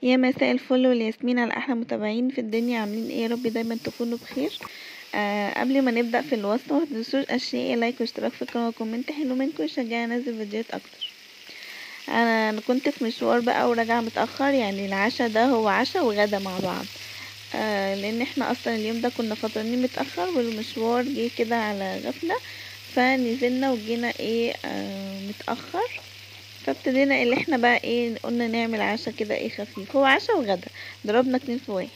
يا مساء الفل والياسمين على احلى متابعين في الدنيا. عاملين ايه؟ يا رب دايما تكونوا بخير. قبل ما نبدا في الوصفة ما تنسوش اشياء like واشتراك في القناة و comment حلو منكم يشجعني انزل فيديوهات اكتر. انا كنت في مشوار بقى وراجعه متاخر، يعني العشاء ده هو عشاء وغدا مع بعض، لان احنا اصلا اليوم ده كنا فطرانين متاخر والمشوار جه كده على غفلة، فنزلنا وجينا ايه متاخر، فابتدينا اللي احنا بقى ايه قلنا نعمل عشاء كده ايه خفيف، هو عشاء وغدا، ضربنا 2 في 1.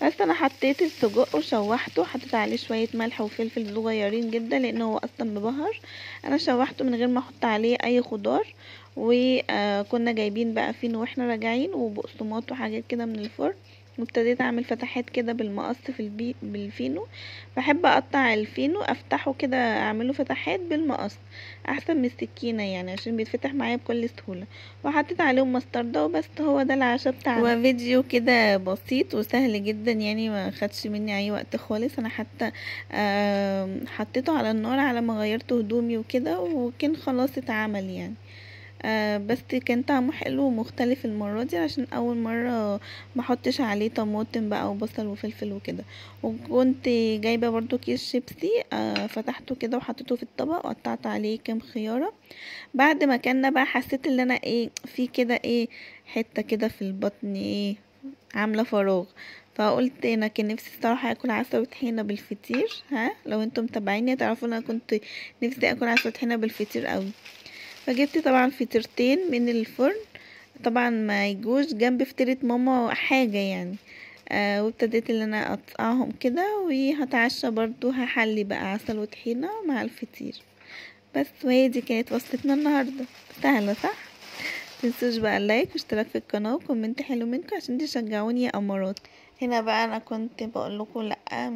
بس انا حطيت السجق وشوحته، حطيت عليه شوية ملح وفلفل صغيرين جدا لان هو اصلا مبهر. انا شوحته من غير ما احط عليه اي خضار، وكنا جايبين بقى فين واحنا راجعين وبقسماط وحاجات كده من الفرن، وابتديت اعمل فتحات كده بالمقص في بالفينو. بحب اقطع الفينو افتحه كده اعمله فتحات بالمقص احسن من السكينة، يعني عشان بيتفتح معايا بكل سهولة. وحطيت عليهم مستردة وبس، هو ده العشاء بتاعنا. هو فيديو كده بسيط وسهل جدا، يعني ما خدش مني اي وقت خالص. انا حتى حطيته على النار على ما غيرت هدومي وكده، وكان خلاص اتعمل يعني. بس كان طعمه حلو ومختلف المرة دي، عشان اول مرة ما احطش عليه طماطم بقى وبصل وفلفل وكده. وكنت جايبة برضو كيس شيبسي، فتحته كده وحطيته في الطبق وقطعت عليه كام خيارة. بعد ما كنا بقى حسيت ان انا ايه في كده ايه حتة كده في البطن ايه عاملة فراغ، فقلت انا كان نفسي الصراحة اكل عسل وطحينة بالفطير. ها لو انتم متابعيني تعرفوا ان انا كنت نفسي اكل عسل وطحينة بالفطير قوي. فجبت طبعا فطيرتين من الفرن، طبعا ما يجوش جنب فطيرة ماما حاجة يعني. وابتديت ان انا اقطعهم كده، وهتعشى برضو هحلي بقى عسل وطحينة مع الفطير بس. وهي دي كانت وصفتنا النهاردة، سهلة صح؟ متنسوش بقى ال like واشتراك في القناة و comment حلو منكم عشان تشجعوني يا امارات. هنا بقى انا كنت بقول لكم لا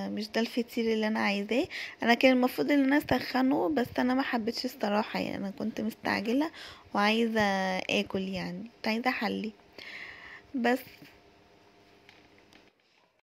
مش ده الفطير اللي انا عايزاه، انا كان المفروض ان انا اسخنه، بس انا ما حبيتش الصراحة، يعني انا كنت مستعجلة وعايزه اكل، يعني كنت عايزه احلي بس.